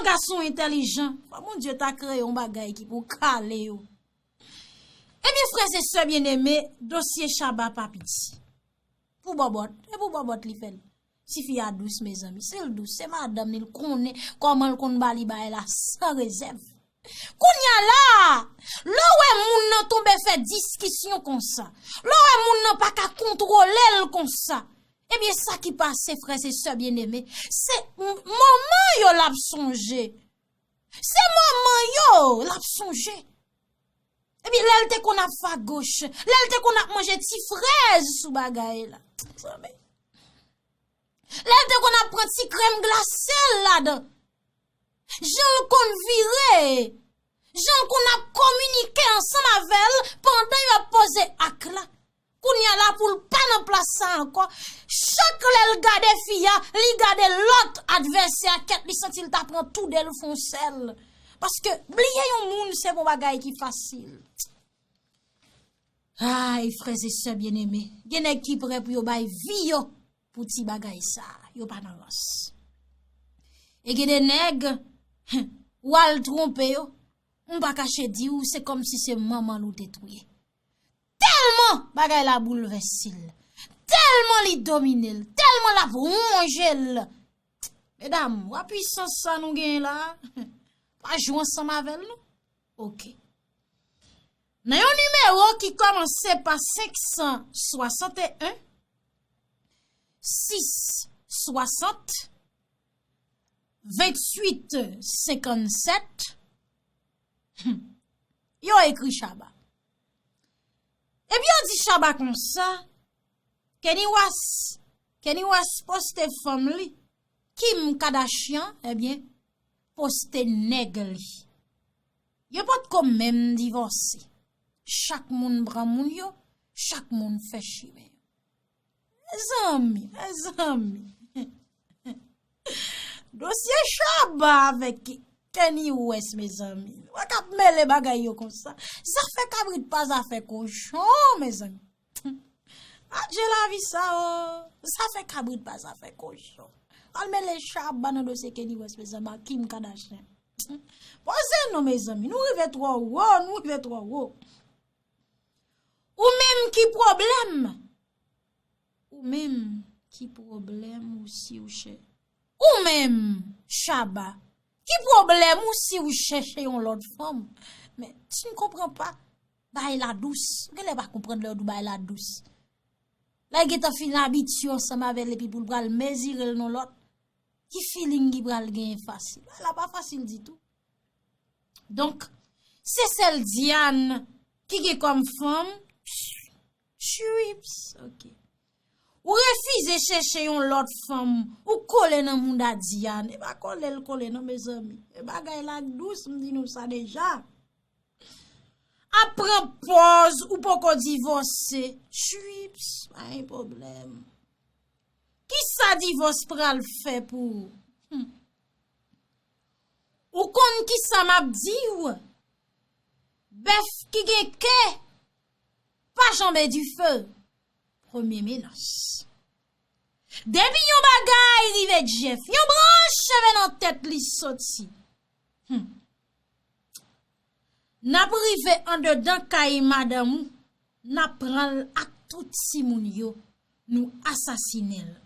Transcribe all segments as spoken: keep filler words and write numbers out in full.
Gason entèlijan, fò Bondye ta kreye yon bagay ki pou kale yo. Ebyen, frè e sè byeneme, dosye Shabba pa piti. Pou bòbòt, e pou bòbòt li fè l. Tifi a dous, mezanmi. Si l dous, se madanm li, l konnen kòman l konn ba li bagay la san rezèv. Kounye a la, lè w wè moun nan tonbe fè diskisyon konsa, lè w wè moun nan pa ka kontwole l konsa, ebyen, sa ki pase, frè e sè byeneme, se m-, manman yo l ap sonje. Se manman yo l ap sonje. Epi lè l te konn ap fagoch, lè l te konn ap manje ti frèz sou bagay la. Lè l te konn ap pran ti krèm glase l ladan. Jan l konn vire, jan l konn ap kominike ansanm avè l pandan y ap poze ak la. Kounye a la pou l pa nan plas sa ankò, chak lè l gade fi a, li gade lòt advèsè a, kèt li santi l ta pran toude l fè yon sèl. Paske bliye yon moun se pa yon bagay ki fasil. Ay, frè e sè byeneme, gen nèg ki prè pou yo bay vi yo pou ti bagay sa, yo pa nan rans. E gen de nèg, w al twonpe yo, m pa kache di w, se kòmsi se manman l ou te touye. Tèlman bagay la boulvèse l, tèlman li domine l, tèlman l ap wonje l. Medam, wa pwisans sa nou genyen la, pa jwe ansanm avè l non. Oke. Nan yon nimewo ki kòmanse pa senk san swasanteyen, sis swasant, venntuit senkannsèt, yo ekri Shabba. Epi yo di Shabba konsa, Kanye West, Kanye West poste fanm li, Kim Kardashian, ebyen, poste nèg li. Yo potko menm divòse. Chak moun pran moun yo, chak moun fè chimen yo. Mezanmi, mezanmi. Dosye Shabba avèk Kanye West, mezanmi. Ou pa ka ap mele bagay yo konsa. Zafè kabrit pa zafè kochon, mezanmi. Adje lavi sa o. Zafè kabrit pa zafè kochon. Al mele Shabba nan dosye Kanye West, mezanmi, ak Kim Kardashian. Poze non, mezanmi. Nou rive twò wo, nou rive twò wo. Ou menm ki pwoblèm? Ou menm ki pwoblèm ou si ou chè-, ou menm, Shabba, ki pwoblèm ou si ou chèche yon lòt fanm? Men, si m konprann pa, bay la dous. Ou genlè pa konprann lè yo di w bay la dous. Lè gentan fin abitye ansanm avè l epi pou l pral mezire l nan lòt, ki feeling ki pral genyen fasil? Bay la pa fasil ditou. Donk, se sèl Diane ki gen kòm fanm. Tchuips, ok. Ou refize chèche yon lòt fanm, ou kole nan mouda Diane. E pa kole l kole non, mezanmi. E bagay la dous, m di nou sa deja. Ap pran pòz ou poko divòse. Tchuips, pa gen pwoblèm. Kisa divòs pral fè pou ou? Hmm. Ou konn kisa m ap di w? Bèf ki gen ke pa janbe dife. Premye menas. Depi yon bagay rive Jeff, yon branch cheve nan tèt li soti. Hmm. N ap rive andedan kay madanm ou, n ap pran l ak tout timoun yo, nou asasinen l.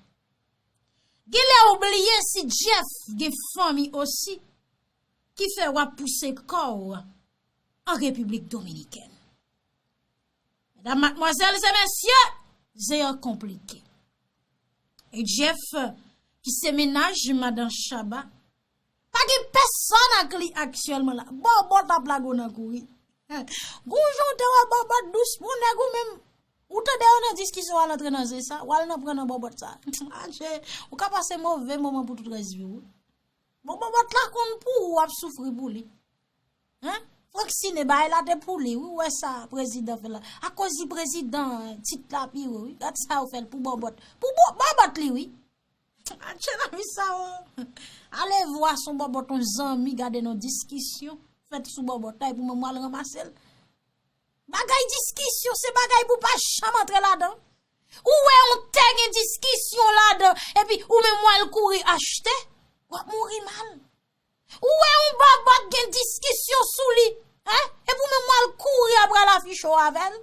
Genlè ou bliye si Jeff gen fanmi osi, ki fè w ap pouse kò w an Repiblik Dominikèn. Medam, madmwazèl e mesye, zen an konplike. E Jeff, ki se mennaj madan Shabba, pa gen pèsòn ak li aktyèlman la. Bòbòt ap lage w nan kouri. Gon jan w te wè bòbòt dous pou nèg ou menm. Ou tande yo nan diskisyon, w al antre nan zen sa, w al nan pran nan bòbòt sa. Adje, ou ka pase move moman pou tout rès vi w. Bon, bòbòt la konn pou ou ap soufri pou li. Hein? Francine, bagay la te pou li, wi, ou wè sa prezidan fè la. Akoz li prezidan, tit la pi wo, wi. Gad sa yo fè l pou bòbòt. Pou bò-, bòbòt li, wi. Adje lavi sa, o. Ale vwa son bòbòt, on zanmi, gade non diskisyon fèt sou bòbòt la, epi mwen, mwen al ranmase l. Bagay diskisyon, se bagay pou pa janm antre ladan. Ou wè yon tè gen diskisyon ladan, epi ou menm w al kouri achte, w ap mouri mal. Ou wè yon bòbòt gen diskisyon sou li, en? Epi w menm w al kouri apral afiche w avè l.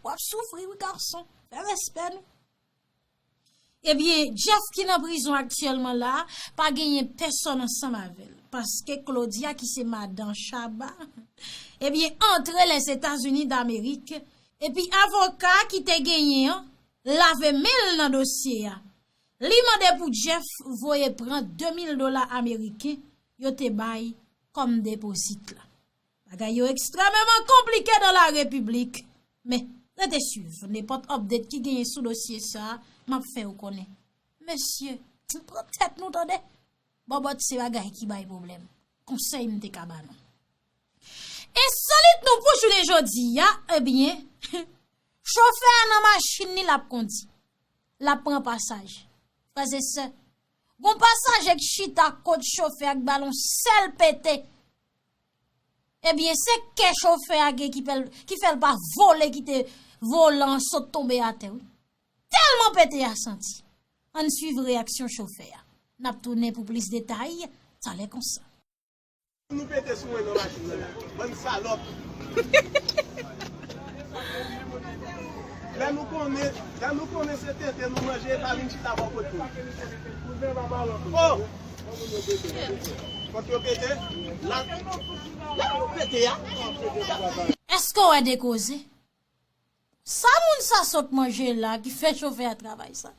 W ap soufri wi gason. Fè respè nou. Ebyen, Jeff ki nan prizon aktyèlman la, pa genyen pèsòn ansanm avè l. Paske Claudia ki se madan Shabba, ebyen, antre Lèzetazini Damerik, epi avoka ki te genyen an lave men l nan dosye a. Li mande pou Jeff voye pran de mil dola ameriken yo te bay kòm depozit la. Bagay yo ekstrèmeman konplike dans la République. Men, rete swiv. Nenpòt update ki genyen sou dosye sa a, m ap fè w konnen. Mesye, pran tèt nou tande. Bòbòt se bagay ki bay pwoblèm. Konsèy m te ka ba nou. Ensolit nou pou jounen jodi a, ebyen, chofè a nan machin li l ap kondi. L ap pran pasaj. Frè e sè, gon pasaje k chita kot chofè a k ba l yon sèl pete. Ebyen, se kè chofè a gen ki fè l, ki fè l pa vole kite volan an sot tonbe atè, wi. Tèlman pete a santi. Ann swiv reyaksyon chofè a. N ap tounen pou plis detay, talè konsa. Nou pete sou mwen nan machin nan la. Bann salòp. Lè nou konnen, lè nou konnen se tenten nou manje, e pa vin chita bò kote nou. Oh! Fòk yo pete. La, la yo pete a. Èske w wè de koze? Sa moun sa sot manje la ki fè chofè a travay sa?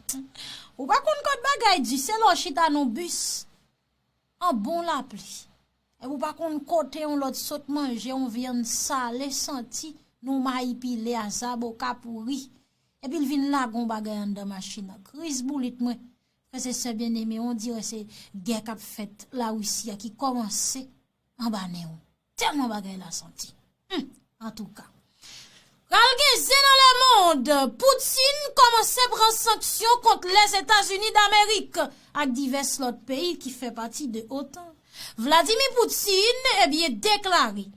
Ou pa konn kot bagay di, se lè w chita nan bis an bon lapli. Epi w pa konn kote yon lòt sot manje yon vyann sale santi nan mayi pile a, zaboka pouri. Epi l vin lage yon bagay anndan machin nan. Kriz boulit mwen. Frè e sè byeneme, on dirè se gè k ap fèt Larisi a ki kòmanse anba nen w. Tèlman bagay la santi. Hum, antouka. Pral gen zen nan lemonn. Putin kòmanse pran sanksyon kont Lèzetazini Damerik ak divès lòt peyi ki fè pati de otan. Vladimir Putin, ebyen, deklare,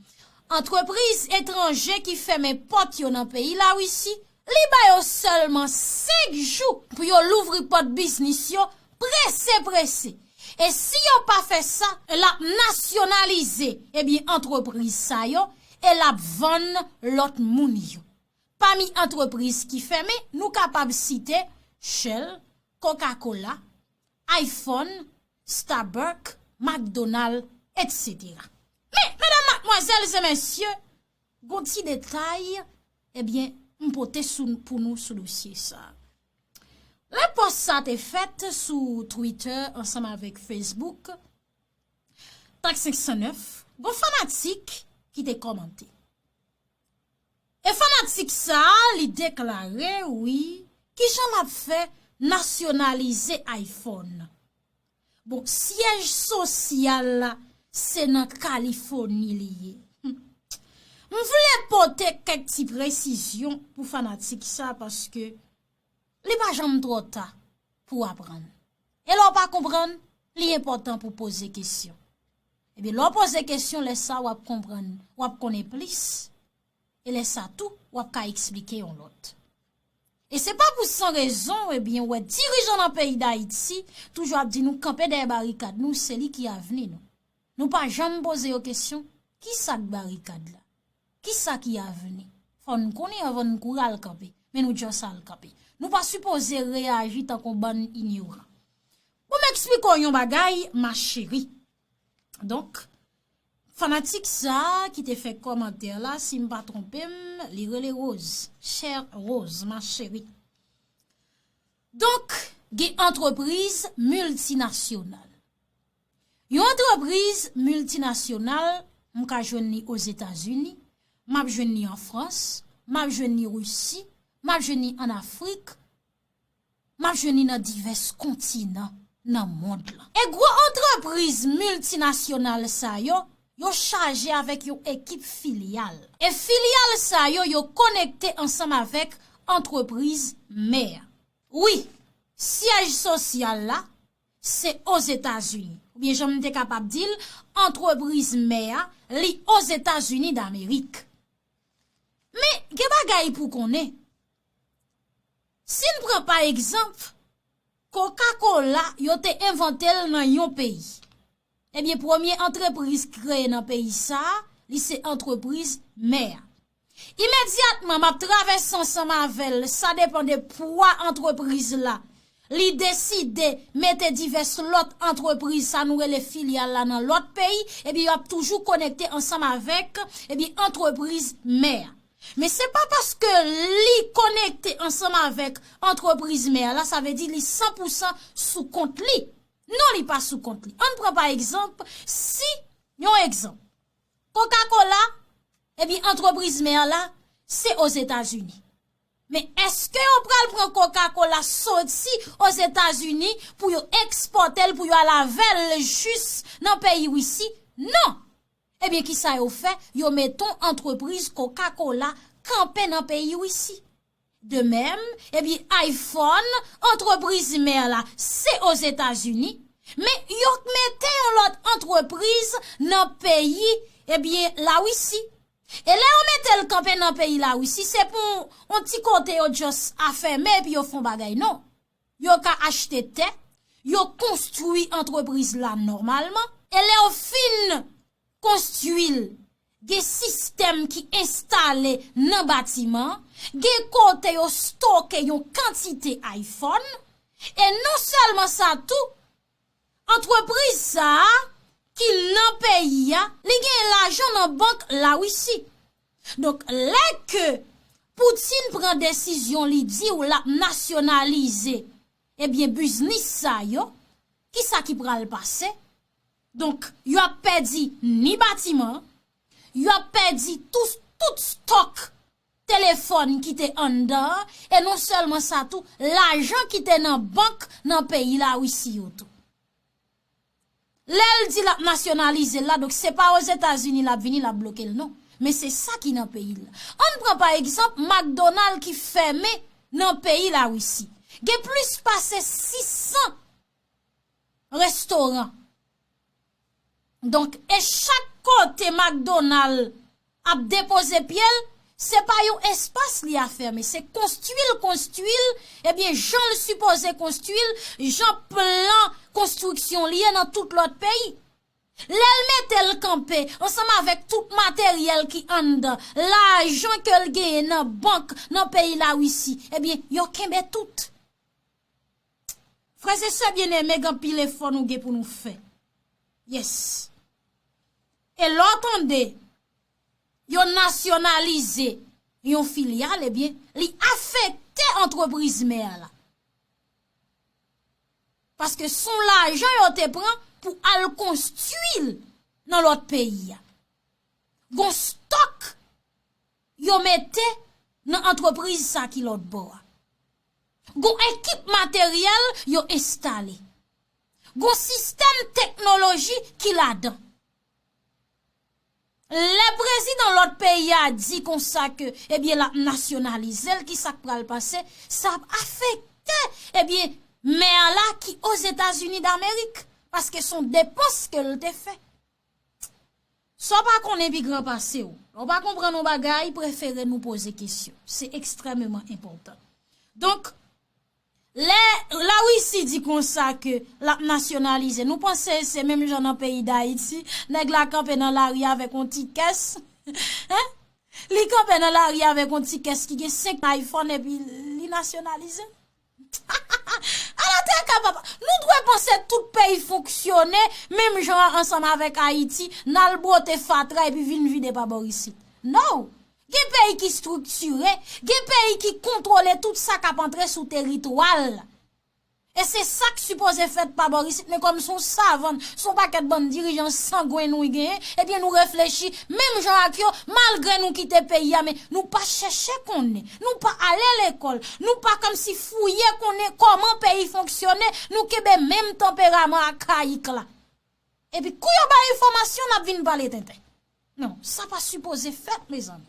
antrepriz etranje ki fèmen pòt yo nan peyi Larisi, li ba yo sèlman senk jou pou yo louvri pòt biznis yo prese prese. E si yo pa fè sa, l ap nasyonalize, ebyen, antrepriz sa yo e l ap vann lòt moun yo. Pami antrepriz ki fèmen, nou kapab site Shell, Coca-Cola, iPhone, Starbucks, McDonald, etsetera. Men, medam, madmwazèl e mesye, gon ti detay, ebyen, m pote sou, pou nou sou dosye sa. Lè pòs sa te fèt sou Twitter ansanm avèk Facebook, tak senk san nèf, gon fanatik ki te kòmante. E fanatik sa a, li deklare, wi, kijan l ap fè nasyonalize iPhone. Bon, syèj sosyal la, se nan Kalifòni li ye. Hum. M vle pote kèk ti presizyon pou fanatik sa, paske li pa janm twò ta pou w aprann. E lè w pa konprann, li enpòtan pou w poze kesyon. Ebyen, lè w poze kesyon, lè sa w ap konprann, w ap konnen plis. E lè sa tou, w ap ka eksplike yon lòt. E se pa pou san rezon, ebyen, w wè dirijan nan peyi Dayiti toujou ap di nou kanpe dèyè barikad nou, se li ki avni nou. Nou pa janm poze yo kesyon, kisa k barikad la? Kisa ki avni? Fò n konnen anvan n kouri al kanpe, men nou just al kanpe. Nou pa sipoze reyaji tankou bann inyoran. Bon, m eksplike w yon bagay, ma chérie. Donk, fanatik sa a ki te fè kòmantè la, si m pa twonpe m, li rele Rose. Chère Rose, ma chérie. Donk, gen antrepriz miltinasyonal. Yon antrepriz miltinasyonal, m ka jwenn li Ozetazini, m ap jwenn li an Frans, m ap jwenn li Risi, m ap jwenn li ann Afrik, m ap jwenn li nan divès kontinan nan mond lan. E gwo antrepriz miltinasyonal sa yo, yo chaje avèk yon ekip filyal. E filyal sa yo, yo konekte ansanm avèk antrepriz mè a. Wi, syèj sosyal la, se Ozetazini. Oubyen jan m te kapab di l, antrepriz mè a, li Ozetazini Damerik. Men, gen bagay pou konnen. Si n pran pa egzanp, Coca-Cola, yo te envante l nan yon peyi. Ebyen, premye antrepriz kreye nan peyi sa a, li se antrepriz mè a. Imedyatman, m ap travèse ansanm avè l, sa depann de pwa antrepriz la. Li deside mete divès lòt antrepriz, sa nou rele filyal la, nan lòt peyi, ebyen, y ap toujou konekte ansanm avèk, ebyen, antrepriz mè a. Men se pa paske li konekte ansanm avèk antrepriz mè a la, sa vle di li san pou san sou kont li. Non, li pa sou kont li. Ann pran pa egzanp, si, yon egzanp, Coca-Cola, ebyen, antrepriz mè a la, se Ozetazini. Men èske yo pral pran Coca-Cola soti Ozetazini pou yo ekspòte l, pou yo al avè l jis nan peyi Risi? Non! Ebyen, kisa yo fè? Yo mete yon antrepriz Coca-Cola kanpe nan peyi Risi. De menm, ebyen, iPhone, antrepriz mè la, se Ozetazini, men yo mete yon lòt antrepriz nan peyi, ebyen, Larisi. E lè yo mete l kanpe nan peyi Larisi, se pou yon ti kote yo just afèmen epi yo fè yon bagay, non. Yo ka achte tè, yo konstwi antrepriz la nòmalman, e lè yo fin konstwi l, gen sistèm ki enstale nan batiman an, gen kote yo stoke yon kantite iPhone, e non sèlman sa tou, antrepriz sa a ki nan peyi a, li gen lajan nan bank Larisi. Donk, lè ke Putin pran desizyon, li di w l ap nasyonalize, ebyen, biznis sa yo, kisa ki pral pase? Donk, yo ap pèdi ni batiman, yo ap pèdi tou, tout stòk telefòn ki te anndan an, e non sèlman sa tou, lajan ki te nan bank nan peyi Larisi yo tou. Lè l di l ap nasyonalize l la, donk se pa Ozetazini l ap vini, l ap bloke l, non. Men se sa ki nan peyi l la. Ann pran pa egzanp McDonald ki fèmen nan peyi Larisi. Gen plis pase sis san restoran. Donk, e chak kote McDonald ap depoze pye l, se pa yon espas li afèmen, se konstwi l, konstwi l, ebyen, jan l sipoze konstwi l, jan plan konstriksyon li ye nan tout lòt peyi. Lè l mete l kanpe, ansanm avèk tout materyèl ki anndan, lajan ke l genyen nan bank nan peyi Larisi, ebyen, yo kenbe tout. Frè e sè byeneme, gen anpil efò nou gen pou nou fè. Yes. E lè w tande yo nasyonalize yon filyal, ebyen, li afekte antrepriz mè a la. Paske se yon lajan yo te pran pou al konstwi l nan lòt peyi a. Gon stòk yo mete nan antrepriz sa ki lòt bò a. Gon ekip materyèl yo enstale. Gon sistèm teknoloji ki ladan. Lè prezidan lòt peyi a di konsa ke, ebyen, l ap nasyonalize l, kisa k pral pase? Sa ap afekte, ebyen, mè a la ki Ozetazini Damerik, paske se yon depans ke l te fè. Sa w pa konnen pi gran pase w. Lè w pa konprann yon bagay, prefere nou poze kesyon. Se ekstrèmeman enpòtan. Donk, lè Larisi di konsa ke l ap nasyonalize, nou panse se menm jan nan peyi Dayiti, nèg la kanpe nan lari avèk yon ti kès? Hein? Li kanpe nan lari avèk yon ti kès ki gen senk iPhone epi li nasyonalize? Ala traka papa, nou dwe panse tout peyi fonksyone menm jan an ansanm avèk Ayiti, n al bwote fatra epi vin vide pa bò isit. No! Gen peyi ki estriktire, gen peyi ki kontwole tout sa k ap antre sou teritwa l. E se sa k sipoze fèt pa bò isit, men kòm se yon savann, se yon pakèt bann dirijan sangwen nou genyen, ebyen nou reflechi menm jan ak yo, malgre nou kite peyi a, men nou pa chèche konnen, nou pa ale lekòl, nou pa kòmsi fouye konnen kòman peyi fonksyone, nou kenbe menm tanperaman akayik la. Epi kou yo bay enfòmasyon, n ap vin pale tenten. Non, sa pa sipoze fèt, mezanmi.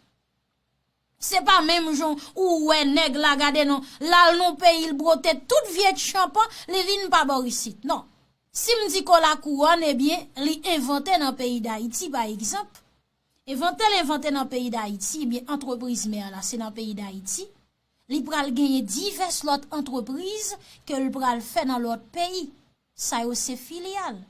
Se pa menm jan ou wè nèg la, gade non, l al nan peyi l bwote tout vye tchanpan, li vin pa bò isit. Non. Si m di Kolakouwòn, ebyen, li envante nan peyi Dayiti, pa egzanp. Envante l envante nan peyi Dayiti, ebyen, antrepriz mè a la, se nan peyi Dayiti. Li pral genyen divès lòt antrepriz ke l pral fè nan lòt peyi. Sa yo se filyal.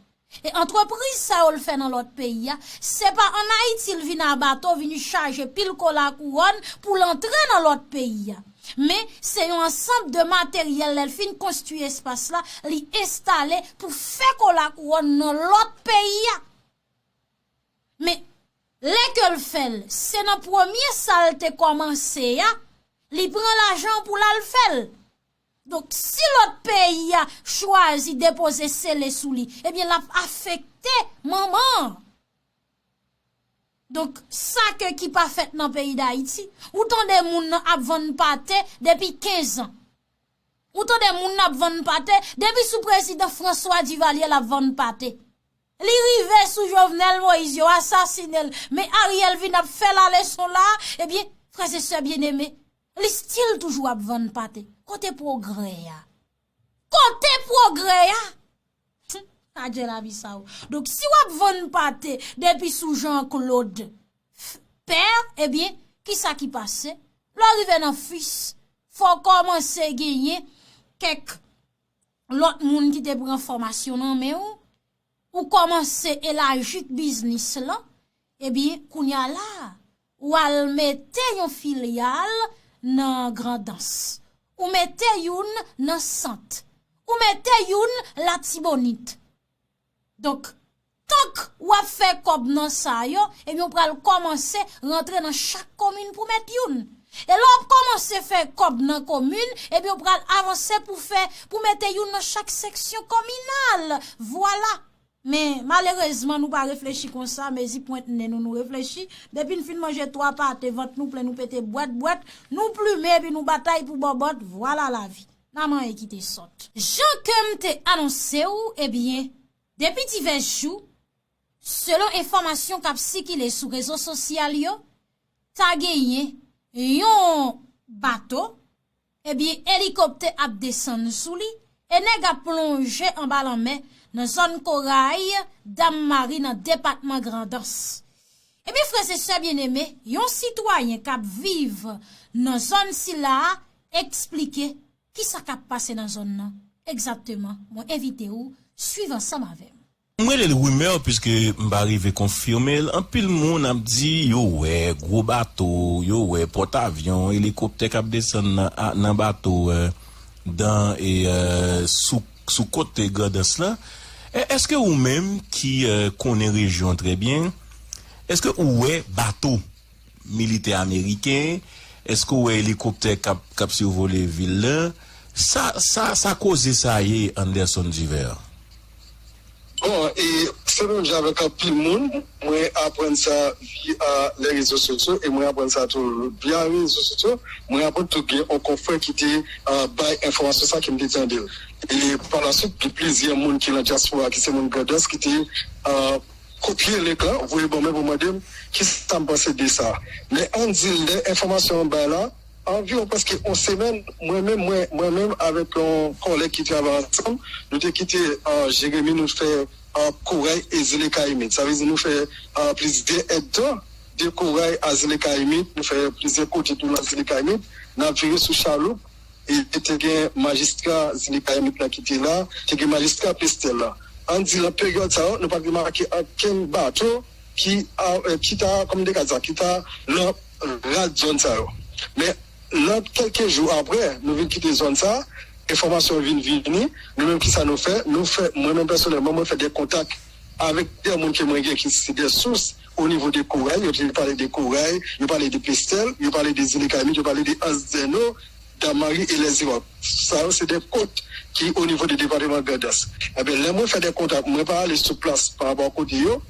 E antrepriz sa yo l fè nan lòt peyi a, se pa ann Ayiti l vin a bato, vin chaje pil kola kouwòn pou l antre nan lòt peyi a. Men, se yon ansanm de materyèl, lè l fin konstwi espas la, li enstale pou fè kola kouwòn nan lòt peyi a. Men, lè ke l fè l, se nan premye sa l te kòmanse a, li pran lajan pou l al fè l. Donk, si lòt peyi a chwazi depoze sele sou li, ebyen, l ap afekte manman an. Donk, sa ke ki pa fèt nan peyi Dayiti, ou tande moun nan ap vann pate depi kenz an. Ou tande moun nan ap vann pate depi sou prezidan François Duvalier l ap vann pate. Li rive sou Jovenel Moïse, yo asasinen l, men Ariel vin ap fè laleson la, ebyen, frè e sè byeneme, li still toujou ap vann pate. Kote pwogrè a? Kote pwogrè a? Adje lavi sa ou. Donk, si w ap vann pate depi sou Jean Claude, pè, ebyen, kisa ki pase? Lè w rive nan fis, fò w kòmanse genyen kèk lòt moun ki te pran fòmasyon nan men w, ou kòmanse elaji biznis lan, ebyen, kounye a la, w al mete yon filyal nan Grandans. Ou mete youn nan Sant. Ou mete youn Latibonit. Donk, tank w ap fè kòb nan sa yo, ebyen, w pral kòmanse rantre nan chak komin pou mèt youn. E lè w ap kòmanse fè kòb nan komin, ebyen, w pral avanse pou fè, pou mete youn nan chak seksyon kominal. Vwala. Men, malerezman, nou pa reflechi konsa, mezi pwent nen nou, nou reflechi. Depi n fin manje twa pate, vant nou plen, nou pete bwèt bwèt, nou plimen, epi nou batay pou bòbòt, vwala lavi. N a manyen kite sòt. Jan ke m te anonse w, ebyen, depi divès jou, selon enfòmasyon k ap sikile sou rezo sosyal yo, ta genyen yon bato, ebyen, elikoptè ap desann sou li, e nèg ap plonje anba lanmè nan zòn Koray, Dam Mari, nan depatman Grandans. Ebyen, frè e sè byeneme, yon sitwayen k ap viv nan zòn sila a eksplike kisa k ap pase nan zòn nan egzakteman. Mwen envite w swiv ansanm avè m. M rele l rimè, piske m pa rive konfime l. Anpil moun ap di yo wè gwo bato, yo wè pòtavyon, elikoptè k ap desann nan, a, nan bato, eh, dan, e, eh, sou, sou kote Grandans lan. E, èske ou menm ki, eh, konnen rejyon an trè byen, èske ou wè bato militè ameriken? Èske w wè elikoptè k ap, k ap sivole vil lan? Sa, sa, sa koze sa ye, Anderson Divert? Bon, e se menm jan avèk anpil moun, mwen aprann sa via les réseaux sociaux, e mwen aprann sa tou via rezo sosyo. Mwen aprann tou gen yon konfrè ki te, ah, bay enfòmasyon sa ke m te tande l. E pa la swit, gen plizyè moun ki nan dyaspora, ki se moun Grandans, ki te, ah, kopye link lan, voye ban mwen pou mande m kisa m panse de sa. Men ann di, lè enfòmasyon an bay la, anviwon prèske yon semèn, mwen menm, mwen, mwen menm avèk yon kòlèg ki travay ansanm, nou te kite, ah, Jeremi, nou fè, ah, Koray e Zile Kayimit. Sa vle di nou fè, ah, plizyè èdtan de Koray a Zile Kayimit, nou fè plizyè kote tou nan Zile Kayimit, n ap vire sou chaloup, e te gen majistra Zile Kayimit la ki te la, te gen majistra Pestèl la. Ann di, nan peryòd sa yo, nou pa t remake okenn bato ki, a, eh, ki ta, kòman m te ka di sa, ki ta nan rad zòn sa yo. Men, nan kèlke jou apre, nou vin kite zòn sa, enfòmasyon vin vini, nou menm, kisa nou fè? Nou fè, mwen menm pèsonèlman, mwen fè de kontak avèk de moun ke mwen gen ki se de sous o nivo de Koray, yo te pale de Koray, yo pale de Pestèl, yo pale de Zile Kayimit, yo pale de Anse des Anneaux, Dam Mari e Lèzewòk. Sa yo se de kot ki o nivo de depatman Grandans. Ebyen, lè mwen fè de kontak, mwen pa ale sou plas pa rapò a kote yo,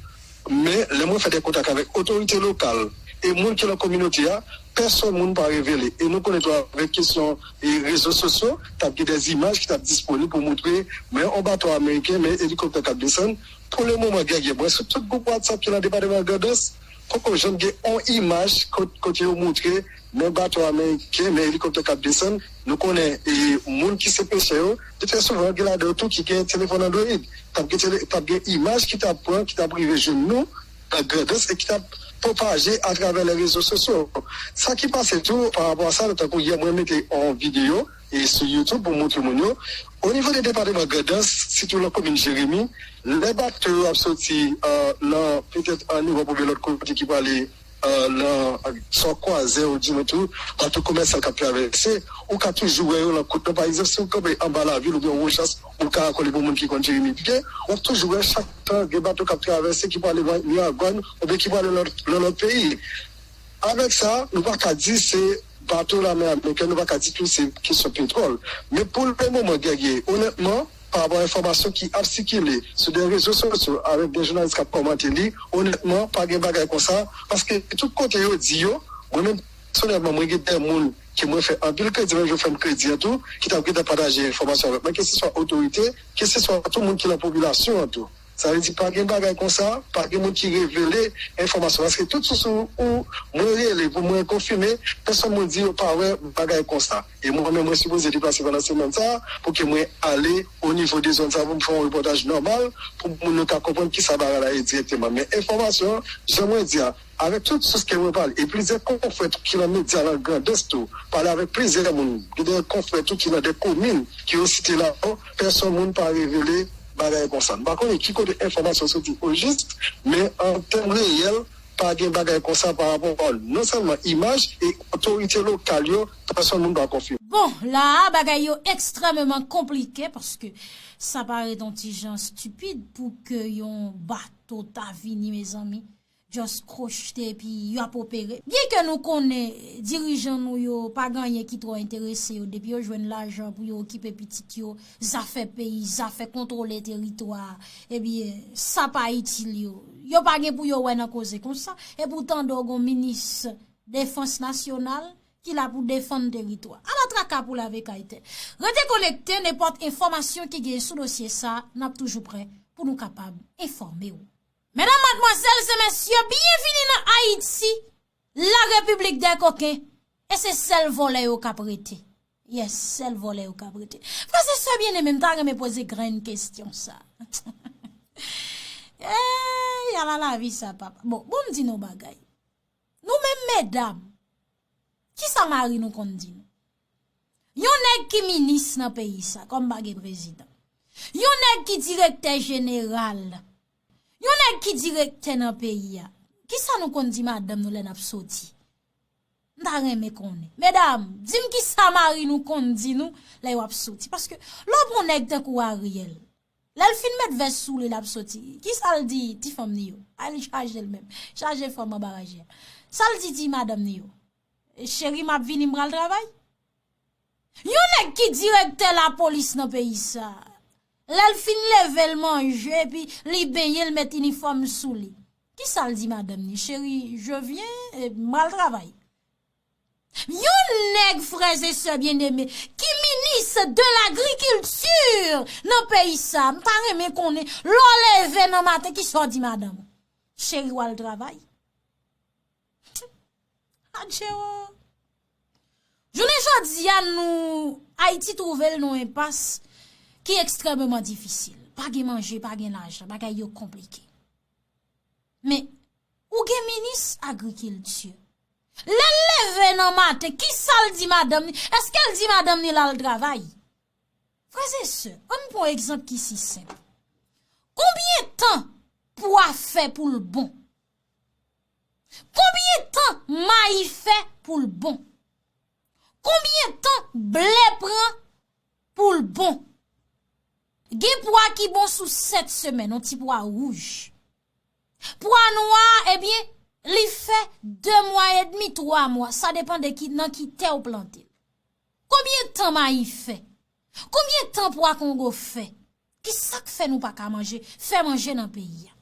men lè mwen fè de kontak avèk otorite lokal e moun ki nan kominote a, pèsonn moun pa revele. E nou konnen tou avèk kesyon e rezo sosyo, t ap gen de imaj ki t ap disponib pou montre, men yon bato ameriken, men elikoptè k ap desann. Pou le moman, gen, gen, mwen sou tout gwoup WhatsApp ki nan depatman Grandans, poko janm gen yon imaj kot-, kote yo montre men bato ameriken, men elikoptè k ap desann. Nou konnen, e, moun ki se pechè yo, e trè souvan, gen ladan yo tou ki gen telefòn Android. T ap gen tele-, t ap gen imaj ki t ap pran, ki t ap rive jwenn nou nan Grandans e ki t ap pwopaje atravè le rezo sosyo. Sa ki pase tou, pa rapò a sa, tankou yè, mwen mete yon videyo, e sou YouTube pou montre moun yo. O nivo de depatman Grandans, sitou nan komin Jeremi, lè bato yo ap soti, euh, nan, petèt an Ewòp oubyen lòt kote ki prale, euh, nan, euh, swa Kwazè ou di nou tou, bato komèsan k ap travèse, ou ka toujou wè yo nan kout nan. Pa egzanp, si w kanpe anba lavil oubyen Wochans, ou ka rekònèt yon moun ki konn Jeremi byen, ou toujou wè chak tan gen bato k ap travèse ki prale Miragwàn oubyen ki prale nan, nan lòt peyi. Avèk sa, nou pa ka di se bato lamè amerikèn, nou pa ka di tou se kesyon petwòl. Men pou le moman, Guerrier, onètman, pa rapò a enfòmasyon ki ap sikile sou de rezo sosyo avèk de jounalis k ap kòmante li, onètman, pa gen bagay konsa, paske tout kote yo di yo, mwen menm, pèsonèlman, mwen gen de moun ke mwen fè anpil kredi, menm jan yo fè m kredi an tou, ki t ap gentan pataje enfòmasyon avèk mwen, keseswa otorite, keseswa tou moun ki nan popilasyon an tou. Sa vle di pa gen bagay konsa, pa gen moun ki revele enfòmasyon. Paske tout sous ou, ou mwen rele pou mwen konfime, pèsonn moun di yo pa wè bagay konsa. E mwen menm, mwen sipoze deplase pandan semèn sa a pou ke mwen ale o nivo de zòn sa a pou m fè yon repòtaj nòmal pou moun yo ka konprann kisa bagay la ye dirèkteman. Men enfòmasyon, jan mwen di a, avèk tout sous ke mwen pale, e plizyè konfrè tou ki nan medya nan Grandans tou, pale avèk plizyè moun, gen de konfrè tou ki nan de komin ki yo site la yo, pèsonn moun pa revele bagay konsa. M pa konnen ki kote enfòmasyon soti ojis, men an tèm reyèl, pa gen bagay konsa pa rapò a non sèlman imaj e otorite lokal yo, pèsonn moun pa konfime. Bon, la a, bagay yo ekstrèmeman konplike paske sa parèt yon ti jan estipid pou ke yon bato ta vini, mezanmi. Just crochete epi y ap opere. Byen ke nou konnen dirijan nou yo pa gen anyen ki twò enterese yo, depi yo jwenn lajan pou yo okipe pitit yo, zafè peyi, zafè kontwole teritwa, ebyen, sa pa itil yo. Yo pa gen pou yo wè nan koze konsa. Epi w tande w gon minis defans nasyonal ki la pou defann teritwa. Ala traka pou lave kay tè. Rete konekte, nenpòt enfòmasyon ki gen sou dosye sa, n ap toujou prè pou nou kapab enfòme w. Medam, madmwazèl e mesye, byenvini nan Ayiti, la repiblik dè koken, e se sèl vòlè yo k ap rete. Yes, sèl vòlè yo k ap rete. Frè e sè byeneme, m ta renmen poze grenn kesyon sa. Ey, ala lavi sa, papa. Bon, bon, m di nou bagay. Nou menm medam, kisa mari nou konn di nou? Yon nèg ki minis nan peyi sa, kòm pa gen prezidan. Yon nèg ki direktè jeneral. Yon nèg ki direktè nan peyi a. Kisa nou konn di madanm nou lè n ap soti? M ta renmen konnen. Medam, di m kisa mari nou konn di nou lè yo ap soti. Paske lè w pran yon nèg tankou Ariel, lè l fin met vès sou li, l ap soti. Kisa l di ti fanm ni yo? Ay, li chaje l menm. Chaje fanm anba raje a. Sa l di ti madanm ni yo? Cheri, m ap vini, m pral travay. Yon nèg ki direktè lapolis nan peyi sa, lè l fin leve, l manje, epi li benyen, l met inifòm sou li. Kisa l di madanm ni? Cheri, je viens, e, m pral travay. Yon nèg, frè e sè byeneme, ki minis de lagrikilti nan peyi sa, m ta renmen konnen, lè w leve nan maten, kisa w di madanm ou? Cheri, w al travay. Adje o. Jounen jodi a, nou, Ayiti twouve l nan yon enpas ki ekstrèmeman difisil. Pa gen manje, pa gen lajan, bagay yo konplike. Men, ou gen minis agrikilti. Lè l leve nan maten, kisa l di madanm ni? Èske l di madanm ni l al travay? Frè e sè, ann pran yon egzanp ki si senp. Konbyen tan pwa fè pou l bon? Konbyen tan mayi fè pou l bon? Konbyen tan ble pran pou l bon? Gen pwa ki bon sou sèt semèn, yon ti pwa wouj. Pwa nwa, ebyen, li fè de mwa edmi, twa mwa. Sa depann de ki, nan ki tè w plante l. Konbyen tan mayi fè? Konbyen tan pwa kongo fè? Kisa k fè nou pa ka manje, fè manje nan peyi a?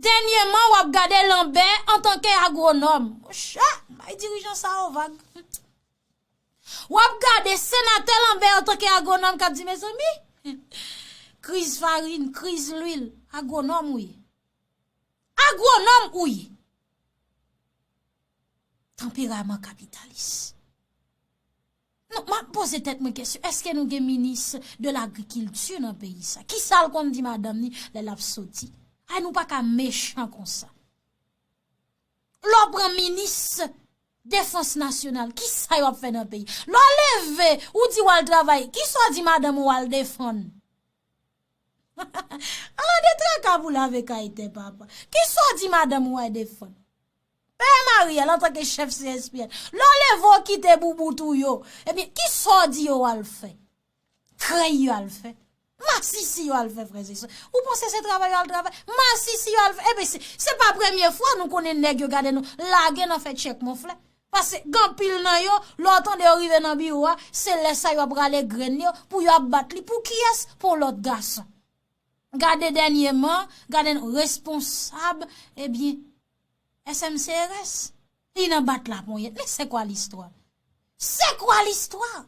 Dènyèman, w ap gade Lanbè antanke agwonòm. Monchè, bay dirijan sa yo vag. W ap gade senatè Lanbè antanke agwonòm k ap di, mezanmi, kriz farin, kriz lwil, agwonòm ou ye. Agwonòm ou ye. Tanperaman kapitalis. Non, m ap poze tèt mwen kesyon, èske nou gen minis de lagrikilti nan peyi sa? Kisa l konn di madanm ni lè l ap soti? Ay, nou pa ka mechan konsa. Lè w pran minis Defans nasyonal, kisa yo ap fè nan peyi? Lè w leve, ou di w al travay, kisa w di madanm ou al defann? Ala de traka pou lave kay tè papa. Kisa w di madanm ou al defann? Pè Mariel, antanke chèf C S P N, lè w leve w kite boubout ou yo, ebyen, kisa w di yo al fè? Krèy yo al fè. Masisi yo al fè, frè e sè. Ou panse se travay yo al travay? Masisi yo al fè. Ebyen, se, se pa premye fwa nou konnen nèg yo gade nou lage nan fè tchèk monflè. Paske gen anpil nan yo, lè w tande yo rive nan biwo a, se lè sa yo ap rale grenn yo pou yo ap bat li. Pou kiyès? Pou lòt gason. Gade dènyèman, gade nou responsab, ebyen, S M C R S. Li nan bat laponyèt. Men c'est quoi l'histoire? C'est quoi l'histoire?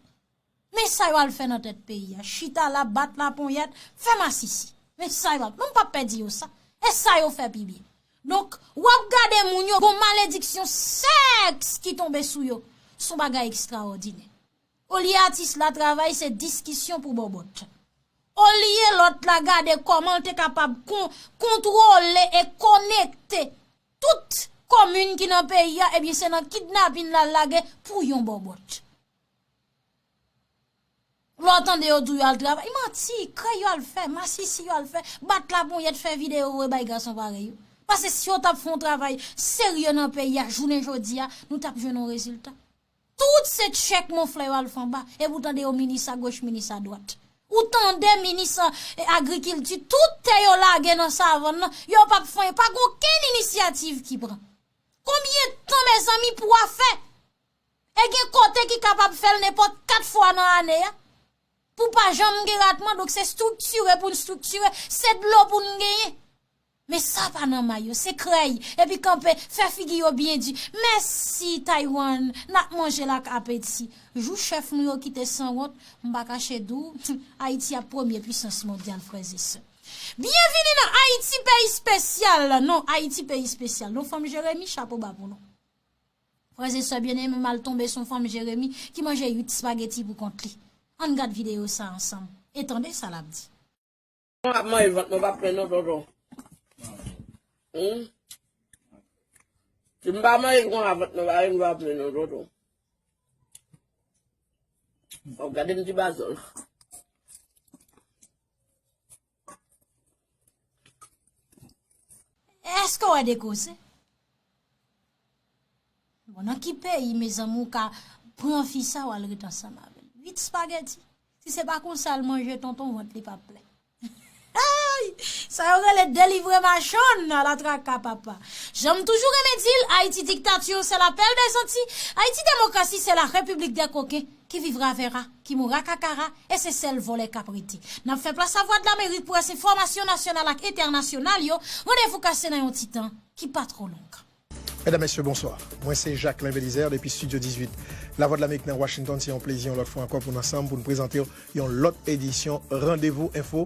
Men sa yo al fè nan tèt peyi a. Chita la, bat laponyèt, fè masisi. Men sa yo al. Men m p ap pè di yo sa. E sa yo fè pi byen. Donk, w ap gade moun yo, gon malediksyon sèks ki tonbe sou yo. Se yon bagay ekstraòdinè. Olye atis la travay, se diskisyon pou bòbòt. Olye lòt la gade kòman l te kapab kon-, kontwole e konekte tout komin ki nan peyi a, ebyen, se nan kidnapin l al lage pou yon bòbòt. Lè w tande yo di w yo al travay, manti, krèy yo al fè, masisi yo al fè, bat laponyèt, fè videyo voye bay gason parèy yo. Paske si yo t ap fè yon travay serye nan peyi a, jounen jodi a, nou t ap jwenn yon rezilta. Tout se tchèk monflè yo al fè anba, epi w tande yo minis agoch, minis adwat. Ou tande minis, e, agrikilti, tout tè yo lage nan savann nan, yo p ap fè anyen, pa gen okenn inisyativ ki pran. Konbyen tan, mezanmi, pou w a fè? E gen kote ki kapab fè l nenpòt kat fwa nan ane a. Pou pa janm gen ratman, donk se estriktire pou n estriktire, se dlo pou n genyen. Men sa pa nan may yo, se krèy, epi kanpe, fè figi yo byen di. Mèsi, Taiwan, n ap manje l ak apeti. Jou chèf nou yo kite sanwont, m pa kache di w, Ayiti ap premye pwisans mondyal, frè e sè. Byenvini nan Ayiti, peyi espesyal. Non, Ayiti, peyi espesyal. Non, fanm Jeremi, chapo ba pou nou. Frè e sè byeneme, m al tonbe sou yon fanm Jeremi ki manje uit espageti pou kont li. Ann gad videyo sa ansanm e tande sa l ap di. Mwen ap manje, vant mwen p ap plen non, tonton. Hmm? Si m pa manje konsa, vant mwen pa, m pa plen non, tonton. Bon, gade m ti bazòl. Èske w wè de koze? Bon, nan ki peyi, mezanmi, ou ka pran fi sa, w al ret ansanm avè l? Uit espageti. Si se pa konsa l manje, tonton, vant li p ap plen. Ay! Sa yo rele delivre machann, ala traka papa. Jan m toujou renmen di l, Ayiti diktati, se lapèl dèzanti. Ayiti demokrasi, se la repiblik dè koken. Qui vivra verra, qui mourra kakara, e se sèl vòlè k ap rete. N ap fè plas a Vwadlamerik pou rès enfòmasyon nasyonal ak entènasyonal yo. Randevou kase nan yon ti tan ki pa twò long. Medam, mesye, bonswa. Mwen se Jacquelin Belizaire depi Studio dizuit Lavwadlamerik nan Washington. Se yon plezi yon lòt fwa ankò pou n ansanm pou n prezante w yon lòt edisyon Randevou Enfo.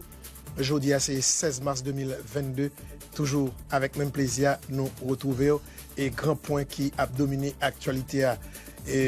Jodi a se sèz mas de mil vennde. Toujou avèk menm plezi a, nou retwouve w. E gran pwen ki ap domine aktyalite a, e,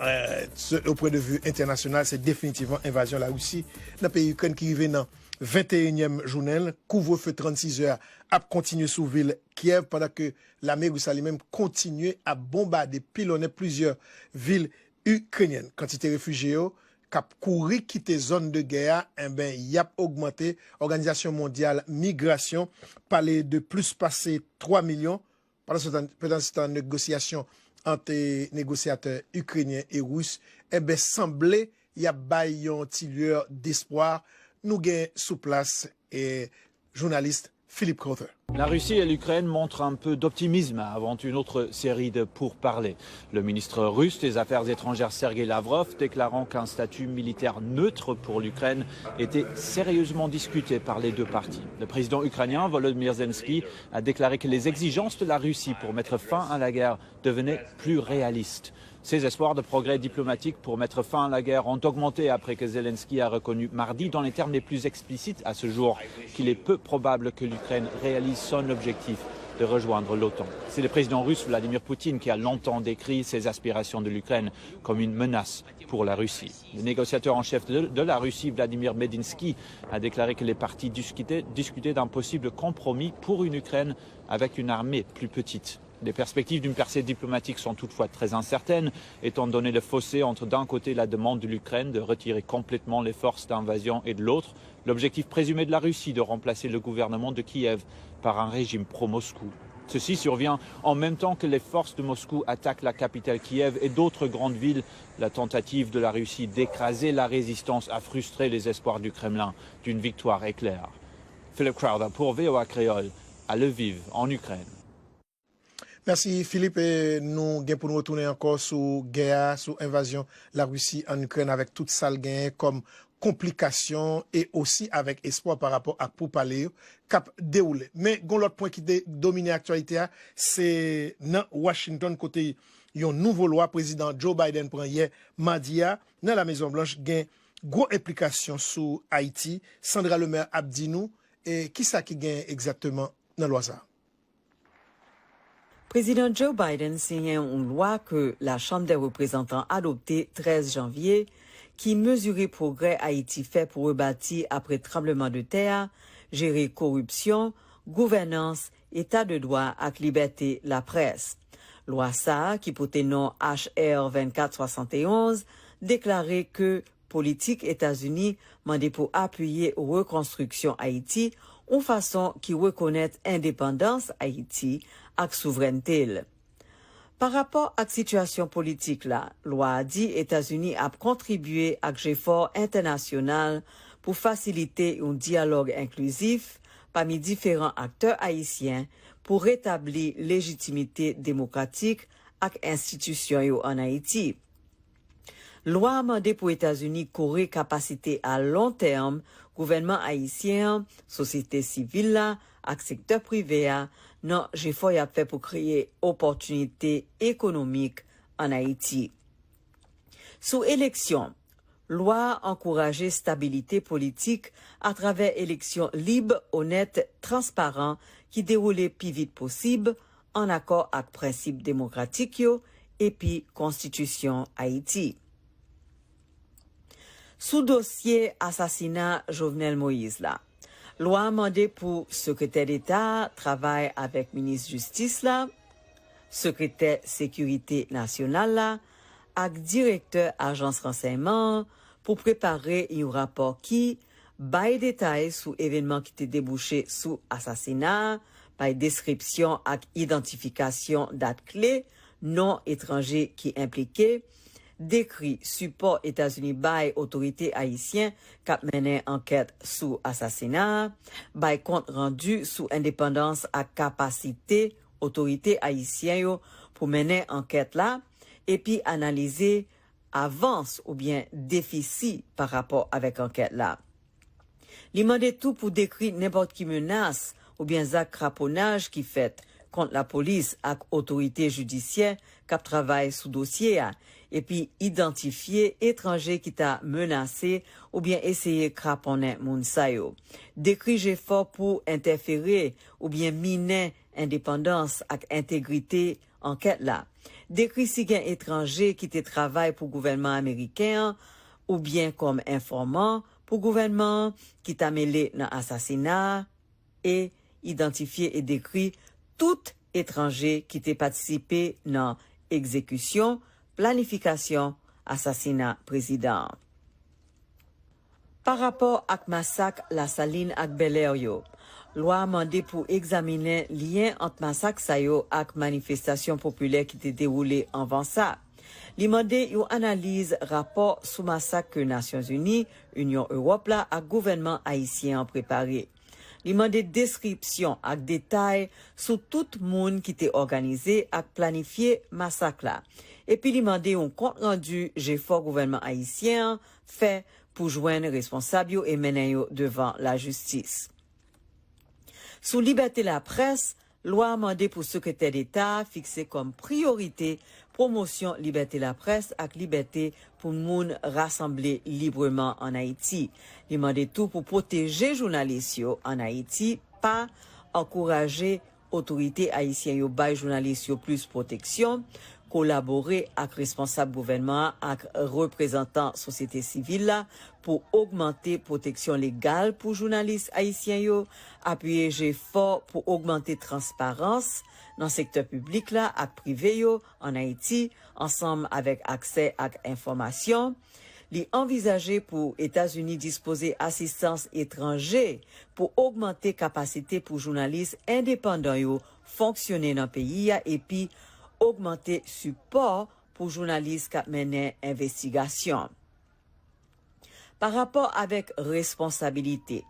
e, se, o pwen de vi entènasyonal, se definitivman envazyon Larisi nan peyi Ikrèn ki rive nan venteyinyèm jounen l. Kouvrefe trannsis è a ap kontinye sou vil Kyèv, pandan ke lame ris la li menm kontinye ap bonbade, pilonnen plizyè vil ikrenyèn. Kantite refijye yo k ap kouri kite zòn de gè a, enben, y ap ogmante. Òganizasyon Mondyal Migrasyon pale de plis pase twa milyon. Pandansetan, pandansetan, negosyasyon ant, e, negosyatè ikrenyen e ris, enben, sanble y ap bay yon ti lyè despwa. Nou gen sou plas, e, jounalis Philippe Crowther. La Russie et l'Ukraine montrent un peu d'optimisme avant une autre série de pourparlers. Le ministre russe des Affaires étrangères Sergei Lavrov déclarant qu'un statut militaire neutre pour l'Ukraine était sérieusement discuté par les deux parties. Le président ukrainien Volodymyr Zelensky a déclaré que les exigences de la Russie pour mettre fin à la guerre devenaient plus réalistes. Ses espoirs de progrès diplomatiques pour mettre fin à la guerre ont augmenté après que Zelensky a reconnu mardi, dans les termes les plus explicites à ce jour, qu'il est peu probable que l'Ukraine réalise son objectif de rejoindre l'OTAN. C'est le président russe Vladimir Poutine qui a longtemps décrit ces aspirations de l'Ukraine comme une menace pour la Russie. Le négociateur en chef de, de la Russie, Vladimir Medinsky, a déclaré que les parties discutaient, discutaient d'un possible compromis pour une Ukraine avec une armée plus petite. Les perspectives d'une percée diplomatique sont toutefois très incertaines, étant donné le fossé entre, d'un côté, la demande de l'Ukraine de retirer complètement les forces d'invasion et, de l'autre, l'objectif présumé de la Russie de remplacer le gouvernement de Kiev par un régime pro-Moscou. Ceci survient en même temps que les forces de Moscou attaquent la capitale Kiev et d'autres grandes villes. La tentative de la Russie d'écraser la résistance a frustré les espoirs du Kremlin d'une victoire éclair. Philip Crowther pour V O A Créole, à Lviv, en Ukraine. Mèsi, Philippe. E nou gen pou nou retounen ankò sou gè a, sou envazyon Larisi ann Ikrèn, avèk tout sa l genyen kòm konplikasyon e osi avèk espwa pa rapò ak poupale yo k ap dewoule. Men, gon lòt pwen ki te domine aktyalite a, se nan Washington, kote yon nouvo lwa Prezidan Joe Biden pran yè madi a nan La Mezon Blanch gen gwo enplikasyon sou Ayiti. Sandra Lemaire ap di nou, e, kisa ki gen egzakteman nan lwa sa a. Prezidan Joe Biden siyen yon lwa ke Lachanm dè Reprezantan adopte trèz janvye ki mezire pwogrè Ayiti fè pou rebati apre tranbleman de tè a, jere koripsyon, gouvènans, eta de dwa ak libète laprès. Lwa sa a, ki pote non H R vennkat swasanteonz, deklare ke politik Etazini mande pou apiye rekonstriksyon Ayiti yon fason ki rekonèt endepandans Ayiti ak souvrènte l. Pa rapò ak sitiyasyon politik la, lwa a di Etazini ap kontribye ak jefò entènasyonal pou fasilite yon dyalòg enklizif pami diferan aktè ayisyen pou retabli lejitimite demokratik ak enstitisyon yo ann Ayiti. Lwa a mande pou Etazini kore kapasite a lon tèm gouvènman ayisyen an, sosyete sivil la ak sektè prive a nan jefò y ap fè pou kreye opòtinite ekonomik ann Ayiti. Sou eleksyon, lwa a ankouraje stabilite politik atravè eleksyon lib, onèt, transparan ki dewoule pi vit posib, ann akò ak prensip demokratik yo epi Konstitisyon Ayiti. Sou dosye asasina Jovenel Moïse la, lwa a mande pou Sekretè Deta a travay avèk Minis Jistis la, Sekretè Sekirite Nasyonal la ak Direktè Ajans Ransèyman an pou prepare yon rapò ki bay detay sou evènman ki te debouche sou asasina a, bay deskripsyon ak idantifikasyon dat kle, non etranje ki enplike, dekri sipò Etazini bay otorite ayisyen k ap mennen ankèt sou asasina a, bay kont randi sou endepandans ak kapasite otorite ayisyen yo pou mennen ankèt la, epi analize avans oubyen defisi pa rapò avèk ankèt la. Li mande tou pou dekri nenpòt ki menas oubyen zak kraponaj ki fèt kont lapolis ak otorite jidisyè k ap travay sou dosye a, epi idantifye etranje ki ta menase oubyen eseye kraponnen moun sa yo. Dekri jefò pou entèfere oubyen minen endepandans ak entegrite ankèt la. Dekri si gen etranje ki te travay pou gouvènman ameriken an oubyen kòm enfòman pou gouvènman an ki ta mele nan asasina a, e idantifye e dekri tout etranje ki te patisipe nan egzekisyon, planifikasyon asasina prezidan an. Pa rapò ak masak Lasalin ak Bèlè yo, lwa a mande pou egzaminen lyen ant masak sa yo ak manifestasyon popilè ki te dewoule anvan sa. Li mande yon analiz rapò sou masak ke Nasyonzini, Inyon Ewòp la ak gouvènman ayisyen an prepare. Li mande deskripsyon ak detay sou tout moun ki te òganize ak planifye masak la. Epi li mande yon kont randi jefò gouvènman ayisyen an fè pou jwenn responsab yo e mennen yo devan lajistis. Sou libète laprès, lwa a mande pou Sekretè Deta a fikse kòm priyorite pwomosyon libète laprès ak libète pou moun rasanble libreman ann Ayiti. Li mande tou pou pwoteje jounalis yo ann Ayiti, pa ankouraje otorite ayisyen yo bay jounalis yo plis pwoteksyon, kolabore ak responsab gouvènman an ak reprezantan sosyete sivil la pou ogmante pwoteksyon legal pou jounalis ayisyen yo, apiye jefò pou ogmante transparans nan sektè piblik la ak prive yo ann Ayiti, ansanm avèk aksè ak enfòmasyon. Li anvizaje pou Etazini dispoze asistans etranje pou ogmante kapasite pou jounalis endepandan yo fonksyone nan peyi a epi ogmante sipò pou jounalis k ap mennen envestigasyon. Pa rapò avèk responsabilite,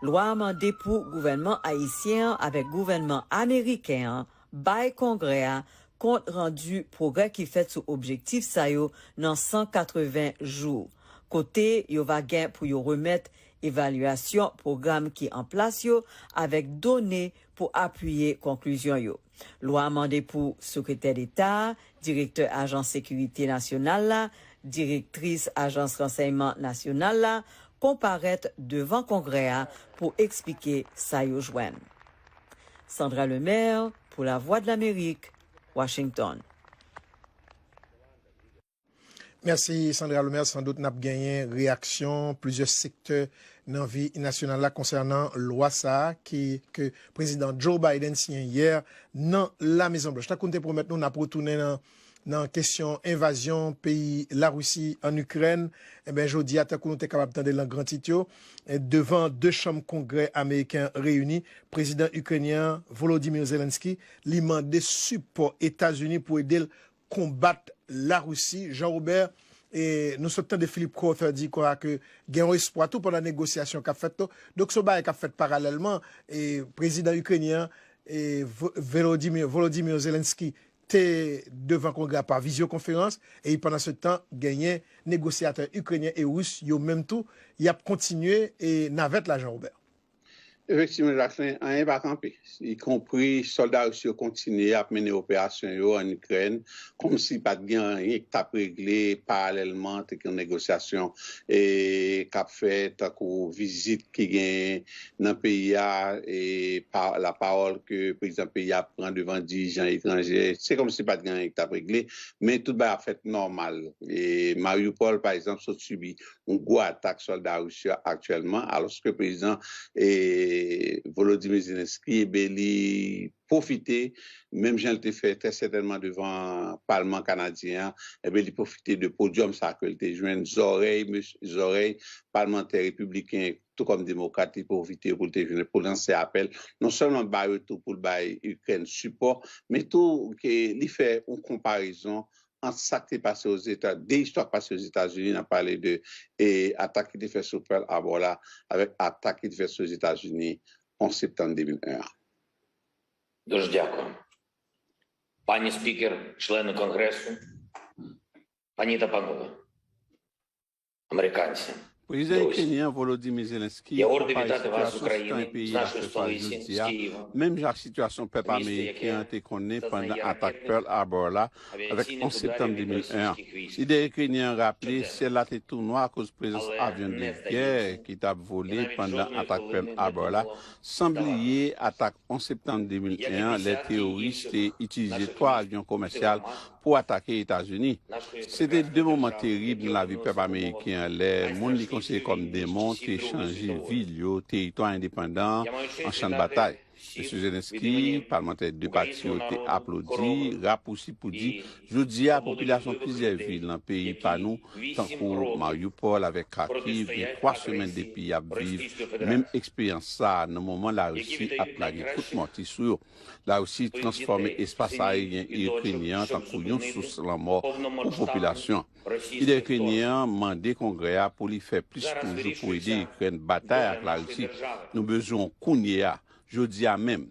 lwa a mande pou gouvènman ayisyen an avèk gouvènman ameriken an bay Kongrè a kont randi pwogrè ki fèt sou objektif sa yo nan san katreven jou, kote yo va gen pou yo remèt evalyasyon pwogram ki an plas yo avèk done pou apiye konklizyon yo. Lwa a mande pou Sekretè Deta, Direktè Ajans Sekirite Nasyonal la, Direktris Ajans Ransèyman Nasyonal la konparèt devan Kongrè a pou eksplike sa yo jwenn. Sandra Lemaire, pou Lavwadlamerik, Washington. Mèsi Sandra Lemaire. Sandout n ap genyen reyaksyon plizyè sektè nan vi nasyonal la konsènan lwa sa a ki ke Prezidan Joe Biden siyen yè nan Lamezonblanch. Tankou n te pwomèt nou, n ap retounen nan nan kesyon envazyon peyi Larisi ann Ikrèn. Enben, jodi a, tankou nou te kapab tande l nan gran tit yo, devan de chanm Kongrè ameriken an reyini, prezidan ikrenyen an, Volodymyr Zelensky, li mande sipò Etazini pou ede l konbat Larisi. Jean Robert, e nou sot tande Philip Crowther di konsa ke gen yon espwa tou pandan negosyasyon k ap fèt tou. Donk, se yon bagay k ap fèt paralèlman. E prezidan ikrenyen an, e Volodymyr Zelensky, te devan Kongrè a pa vizyokonferans, e pandansetan, genyen negosyatè ikrenyen e ris yo menm tou, y ap kontinye e navèt la, Jean Robert. Efektivman, Jacquelin, anyen pa kanpe. Ikonpri sòlda ris yo kontinye ap mennen operasyon yo ann Ikrèn, kòmsi pa t gen anyen ki t ap regle paralèlman, te gen yon negosyasyon e k ap fèt, tankou vizit ki gen nan peyi a, e pa, lapawòl ke prezidan peyi a pran devan dirijan etranje, se kòmsi pa t gen anyen ki t ap regle, men tout bagay ap fèt nòmal. E Mariupol, pa egzanp, sot sibi yon gwo atak sòlda ris yo aktyèlman, alòske prezidan e Volodymyr Zelensky, ebe, li pwofite, menm jan l te fè trè sètènman devan palman kanadyen an, ebe, li pwofite de podyòm sa ke l te jwenn, zòrèy, zòrèy palmantè repibliken tou kòm demokrat, li pwofite pou l te jwenn, pou l lanse apèl, non sèlman ba yo tou pou l bay Ikrèn sipò, men tou ke li fè yon konparezon ant sa k te pase Ozeta, de istwa k pase Ozetazini, n ap pale de e, atak ki te fèt sou Pearl Harbor la, avèk atak ki te fèt sou Ozetazini onz septanm de mil en an. Дуже дякую. Пані спікер, члени Конгресу, пані та панове, американці. Prezidan ikrenyen an Volodymyr Zelensky konpare sitiyasyon sou teren peyi a fè fas jodi a, menm jan ak sitiyasyon pèp ameriken an te konnen pandan atak Pearl Harbor la avèk onz septanm de mil en an. Lidè ikrenyen an raple syèl la te tou nwa akoz prezans avyon de gè ki t ap vole pandan atak Pearl Harbor la, san bliye atak onz septanm de mil en an, lè teworis te itilize twa avyon komèsyal pou atake Etazini. Se te de moman terib nan lavi pèp ameriken an, lè moun li konsidere kòm demon te chanje vil yo, teritwa endepandan an chan batay. Mesye Zelensky, palmantè de pati yo te aplodi, rapousi pou di, jodi a, popilasyon plizyè vil nan peyi pa nou, tankou Mariupol avèk Kharkiv, gen twa semèn depi y ap viv menm eksperyans sa a nan moman Larisi ap lage kout mòti sou yo. Larisi transfòme espas aeryen ikrenyen an tankou yon sous lanmò pou popilasyon an. Lidè ikrenyen an mande Kongrè a pou li fè plis toujou pou ede Ikrèn batay ak Larisi. Nou bezwen w kounye a, jodi a menm.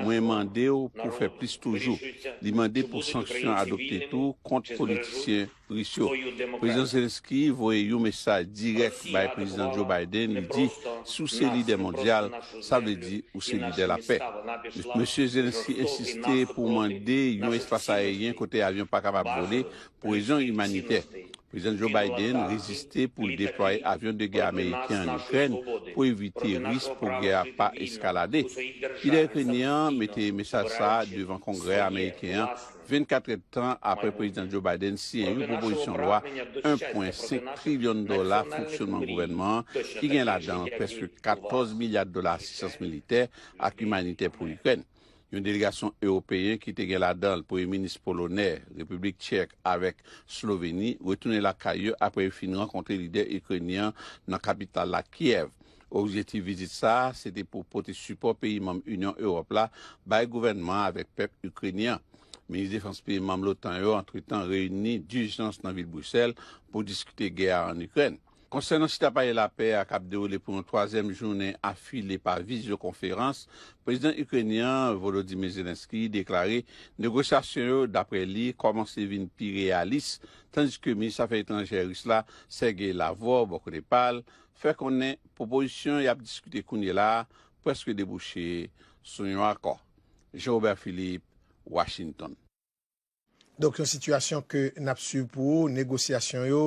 Mwen mande w pou fè plis toujou. Li mande pou sanksyon adopte tou kont politisyen Ris yo. Prezidan Zelensky voye yon mesaj dirèk bay Prezidan Joe Biden, li di, "Si w se lidè mondyal, sa vle di ou se lidè lapè." Mesye Zelensky ensiste pou mande yon espas ayeryen kote avyon pa kapab vole pou rezon imanitè. Prezidan Joe Biden reziste pou l deplwaye avyon de gè ameriken an Ikrèn pou evite risk pou gè a pa eskalade. Lidè ikrenyen an mete mesaj sa a devan Kongrè ameriken an vennkat èdtan apre Prezidan Joe Biden siyen yon pwopozisyon lwa en pwen senk trilyon dola fonksyonman gouvènman an, ki gen ladan l prèske katòz milya dola asistans militè ak imanitè pou Ikrèn. Yon delegasyon ewopeyen ki te gen ladan l Premye Minis polonè, Repiblik Tchèk avèk Sloveni retounen lakay yo apre yo fin rankontre lidè ikrenyen an nan kapital la, Kyèv. Objektif vizit sa a, se te pou pote sipò peyi manm Inyon Ewòp la bay gouvènman an avèk pèp ikrenyen an. Minis defans peyi manm l'OTAN yo, antretan, reyini dijans nan vil Brisèl pou diskite gè a ann Ikrèn. Konsènan chita pale lapè a k ap dewoule pou yon twazyèm jounen afile pa vizyokonferans, prezidan ikrenyen an, Volodymyr Zelensky, deklare negosyasyon yo, daprè li, kòmanse vin pi reyalis, tandiske minis afè etranjè ris la, Sergei Lavrov, bò kote pa l, fè konnen pwopozisyon y ap diskite kounye la a prèske debouche sou yon akò. Jean Robert Philippe, Washington. Donk, yon sitiyasyon ke n ap swiv pou ou, negosyasyon yo,